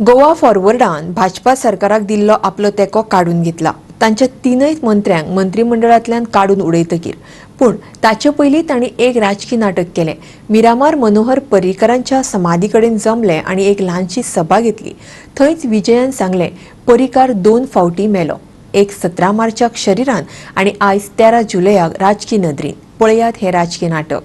गोवा फॉरवर्डान भाजपा सरकाराक दिल्लो आपलो तेंको काडून घेतला. तांच्या तीनय मंत्र्यांक मंत्रिमंडळांतल्यान काडून उडयतकीर. पूण ताचे पयलीं तांणी एक राजकी नाटक केलें. मिरामार मनोहर पर्रीकरांच्या समाधी कडेन जमले आनी एक ल्हानशी सभा घेतली. थंयच विजयान सांगलें, पर्रीकार दोन फावटी मेलो, एक 17 मार्चाक शरिरान आनी आयज 13 जुलयाक राजकी नदरेन. पळयात हें राजकी नाटक.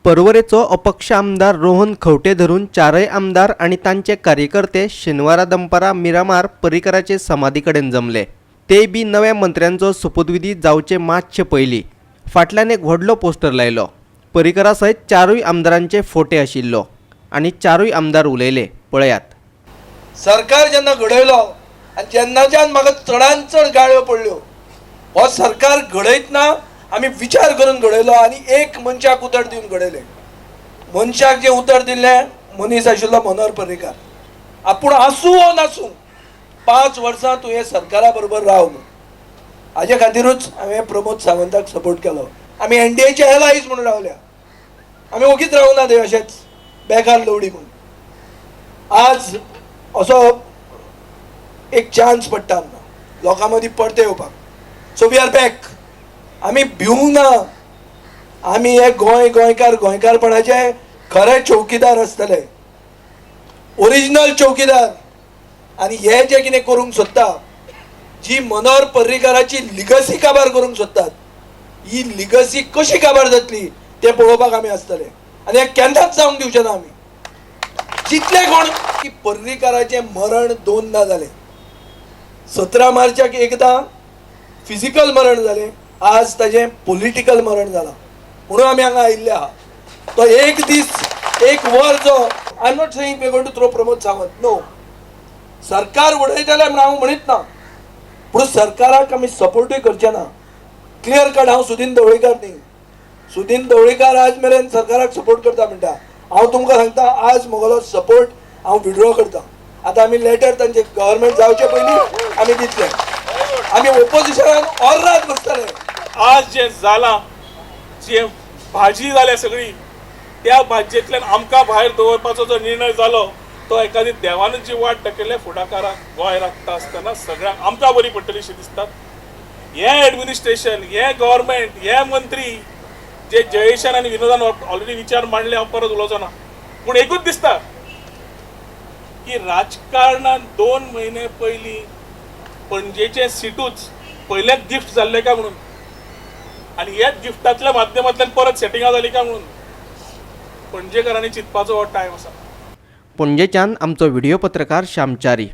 पर्वरेचो अपक्ष आमदार रोहन खंवटे धरून चारय आमदार आनी तांचे कार्यकर्ते शेनवारा दनपारां मिरामार पर्रीकराचे समाधी कडेन जमले, ते बी नव्या मंत्र्यांचो सोपूतविधी जावचे मातशे पयलीं. फाटल्यान एक व्हडलो पोस्टर लायलो. पर्रीकरा सयत चारूय आमदारांचे फोटे आशिल्लो आनी चारूय आमदार उलयले. पळयात. सरकार जेन्ना घडयलो आनी जेन्नाच्यान म्हाका चडान चड गाळ्यो पडल्यो, हो सरकार घडयतना आमी विचार करून घडयलो आनी एक मनशाक उतर दिवन घडयलें. मनशाक जें उतर दिल्लें, मनीस आशिल्लो मनोहर पर्रीकार. आपूण आसूं वो नासूं, 5 वर्सां तूं हे सरकारा बरोबर राव म्हणून. हाजे खातीरूच हांवें प्रमोद सावंताक सपोर्ट केलो. आमी एनडीएचे एलायज म्हणून रावल्या. आमी ओगीच रावना ते अशेंच बेकार लवडी म्हणून. आज असो एक चान्स पडटा आमकां लोकां मदीं परते येवपाक. So we are back. आमी भिवूंक ना. आमी हे गोंय, गोंयकार, गोंयकारपणाचे खरे चौकीदार आसतले, ओरिजिनल चौकीदार. आनी हे जे कितें करूंक सोदता, जी मनोहर पर्रीकाराची लिगसी काबार करूंक सोदतात, ही लिगसी कशी काबार जातली तें पळोवपाक आमी आसतले आनी हें केन्नाच जावंक दिवचे ना आमी. जितले कोण की पर्रीकाराचें मरण दोनदा जालें. 17 मार्चाक एकदां फिजिकल मरण जालें, आज ताजें पॉलिटिकल मरण जालां म्हणून आमी हांगा आयिल्ले आहा. तो एक दीस, एक वर जो, I am not saying we going to throw Pramod Sawant, no. सरकार उडयतले म्हण हांव म्हणीत ना, पूण सरकाराक आमी सपोर्टूय करचे ना. क्लियर कट, हांव सुदीन ढवळीकार न्ही. सुदीन ढवळीकार आज मेरेन सरकाराक सपोर्ट करता म्हणटा. हांव तुमकां सांगता, आज म्हगेलो सपोर्ट हांव विड्रॉ करता. आतां आमी लेटर तांचे गव्हर्मेंट जावचे पयलीं आमी दितले. आमी ओपोजिशनान ऑर्रात बसतले. आज जें जालां, जे भाजी जाल्या सगळी, त्या भाजयेंतल्यान आमकां भायर दवरपाचो जो निर्णय जालो, तो एखादी देवानूच जी वाट दाखयल्या, फुडाकाराक गोंय राखता आसतना सगळ्यांक आमकां बरी पडटली अशी दिसतात. हें एडमिनिस्ट्रेशन, हें गव्हर्मेंट, हे मंत्री जे जयेशान आनी विनोदान ऑलरेडी विचार मांडले, हांव परत उलोवचो ना. पूण एकूच दिसता की राजकारणान 2 म्हयने पयलीं पणजेचे सिटूच पयलेंच गिफ्ट जाल्लें काय म्हणून आनी ह्याच गिफ्टांतल्या माध्यमांतल्यान परत सेटिंगां जालीं काय म्हणून पणजेकारांनी चिंतपाचो हो टायम आसा. पणजेच्यान आमचो व्हिडिओ पत्रकार श्यामचारी.